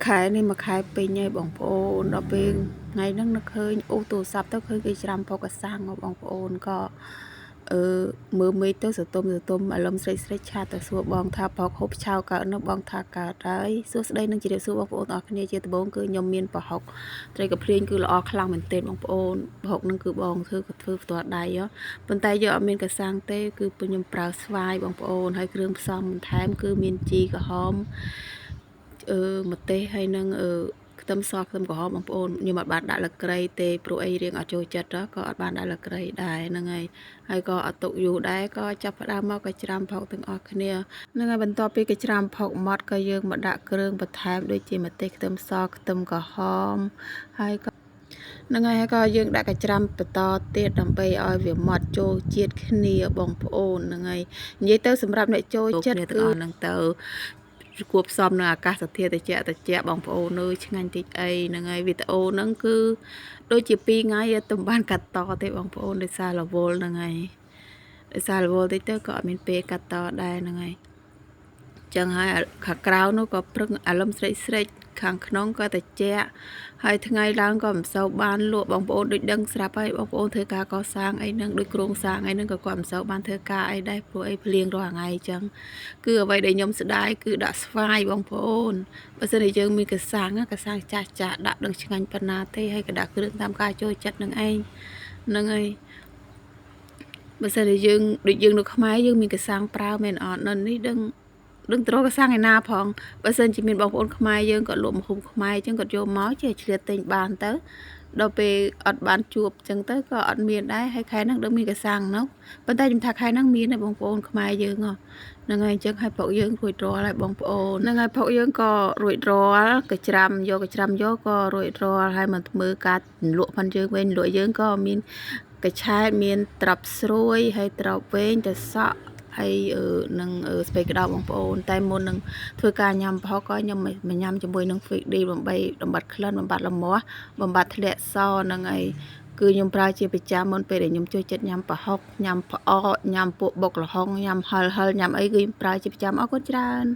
ខែនេះមួយខែពេញហើយបងប្អូនដល់ពេលថ្ងៃហ្នឹងនឹកឃើញអូសទូរស័ព្ទទៅឃើញគេច្រាំផុកកសាំងហ៎បងប្អូនក៏អឺមើលមេឃទៅសតុំសតុំអារម្មណ៍ស្រេកស្រេកឆាតទៅសួរបងថាផុកហូបឆៅកើតនៅបងថាកើតហើយសួស្តីនឹងជម្រាបសួរបងប្អូនទាំងអស់គ្នាជាដំបូងគឺខ្ញុំមានប្រហុកត្រីកាភ្លៀងគឺល្អខ្លាំងមែនទែនបងប្អូនប្រហុកនឹងគឺបងធ្វើក៏ធ្វើផ្ទាល់ដៃហ៎ប៉ុន្តែយកអត់មានកសាំងទេគឺខ្ញុំប្រើស្វាយបងប្អូនហើយគ្រឿងផ្សំបន្ថែមគឺមានជីក្រហម អឺម្ទេសហើយនឹងអឺខ្ទឹមសខ្ទឹមក្រហមបងប្អូនខ្ញុំអត់បានដាក់លក្រីទេព្រោះអីរៀងអត់ចូលចិត្តក៏អត់បានដាក់លក្រីដែរហ្នឹងហើយហើយក៏អត់ទុកយូរដែរក៏ចាប់ផ្ដើមមកក៏ច្រាំផុកទាំងអស់គ្នាហ្នឹងហើយបន្ទាប់ពីក៏ច្រាំផុកម៉ត់ក៏យើងមកដាក់គ្រឿងបន្ថែមដូចជាម្ទេសខ្ទឹមសខ្ទឹមក្រហមហើយក៏ហ្នឹងហើយហើយក៏យើងដាក់កញ្ច្រាំបន្តទៀតដើម្បីឲ្យវាម៉ត់ចូលជាតិគ្នាបងប្អូនហ្នឹងហើយនិយាយទៅសម្រាប់អ្នកចូលចិត្តគឺហ្នឹងទៅគួបផ្សំនឹងអាកាសធាតុត្រជាក់ត្រជាក់បងប្អូនអើយឆ្ងាញ់តិចអីហ្នឹងហើយវីដេអូហ្នឹងគឺដូចជា2ថ្ងៃអត់បានកាត់តទេបងប្អូនដោយសាររវល់ហ្នឹងហើយដោយសាររវល់តិចទៅក៏អត់មានពេលកាត់តដែរហ្នឹងហើយចឹងហើយខាងក្រៅនោះក៏ប្រឹងអារម្មណ៍ស្រេកស្រេកខាងក្នុងក៏ត្រជាក់ហើយថ្ងៃឡើងក៏មិនសូវបានលក់បងប្អូនដូចដឹងស្រាប់ហើយបងប្អូនធ្វើការកសាងអីហ្នឹងដូចគ្រោងសាងអីហ្នឹងក៏គាត់មិនសូវបានធ្វើការអីដែរព្រោះអីភ្លៀងរាល់ថ្ងៃអញ្ចឹងគឺអ្វីដែលខ្ញុំស្ដាយគឺដាក់ស្វាយបងប្អូនបើសិនជាយើងមានកសាងកសាងចាស់ចាស់ដាក់ដឹងឆ្ងាញ់ប៉ុណ្ណាទេហើយក៏ដាក់គ្រឿងតាមការចូលចិត្តនឹងឯងហ្នឹងហើយបើសិនជាយើងដូចយើងនៅខ្មែរយើងមានកសាងប្រើមែនអត់នៅនេះដឹងដឹងត្រកសាំងឯណាផងបើសិនជាមានបងប្អូនខ្មែរយើងក៏លក់ម្ហូបខ្មែរអញ្ចឹងគាត់យកមកជាឆ្លៀតទិញបានទៅដល់ពេលអត់បានជួបអញ្ចឹងទៅក៏អត់មានដែរហើយខែហ្នឹងដឹងមានកសាំងនោះប៉ុន្តែខ្ញុំថាខែហ្នឹងមានដែរបងប្អូនខ្មែរយើងហ្នឹងហើយអញ្ចឹងឲ្យប្រុកយើងរួចរាល់ហើយបងប្អូនហ្នឹងហើយប្រុកយើងក៏រួចរាល់កច្រាំយកកច្រាំយកក៏រួចរាល់ហើយមកមើលការលក់ផាន់យើងវិញលក់យើងក៏មានកឆែតមានត្រប់ស្រួយហើយត្រប់វែងទៅសក់ហើយនឹងស្ពៃក្តោបបងប្អូនតែមុននឹងធ្វើការញ៉ាំប្រហុកក៏ខ្ញុំមកញ៉ាំជាមួយនឹង Fake D ដើម្បីបំបត្តិក្លិនបំបត្តិលមាស់បំបត្តិធ្លាក់សហ្នឹងហើយគឺខ្ញុំប្រើជាប្រចាំមុនពេលដែលខ្ញុំចូលចិត្តញ៉ាំប្រហុកញ៉ាំផ្អកញ៉ាំពួកបុកល្ហុងញ៉ាំហិលហិលញ៉ាំអីគឺខ្ញុំប្រើជាប្រចាំអរគុណច្រើន។